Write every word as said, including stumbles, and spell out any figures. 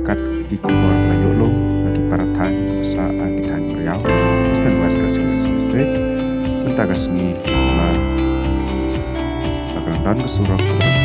kat ki khubor ba la ïoh lum ha ki para thaiñ, ba sah ha ki thaiñ ba riaw, Eastern West Khasi Hills District, mynta ka sngi. Namar ba ka dang don ka surok kaba dang